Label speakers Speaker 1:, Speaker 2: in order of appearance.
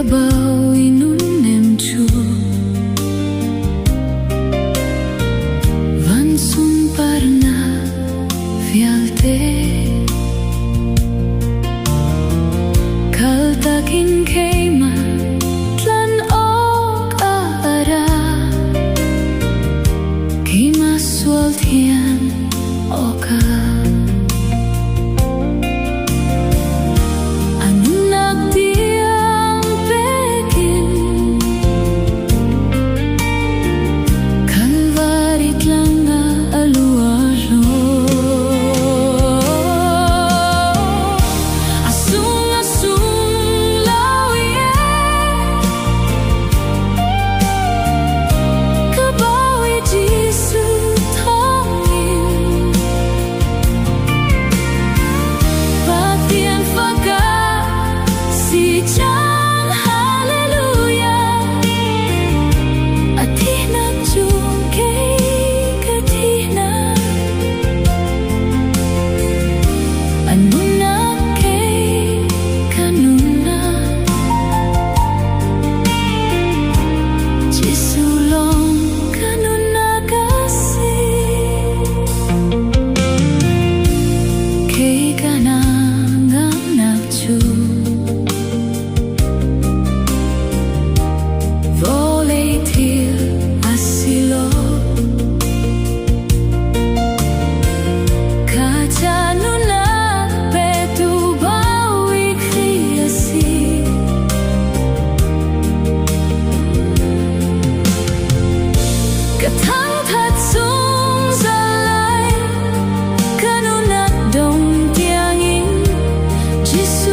Speaker 1: Ka bawi nunnem cu van sunparnak vialte kaltak in keimah tlan awk ah a ra. Keimah sual thian awkah a nunnak tiang pek in Kalvari tlang ah a lu a hlawh. A sung a sung lawi e Ka bawi Jesuh thawngin Pathian faka si cang Hallelujah A thihnak cu kei ka thihnak A nunnak kei ka nunnak Jesuh lawng ka nunnak a si. Kei ka hnangamnak cu vawlei thil a si lo. Ka ca nunnak petu Bawi Khrih a si. Ka thangthat zungzal lai, ka nunnak dong tiangin Jesuh.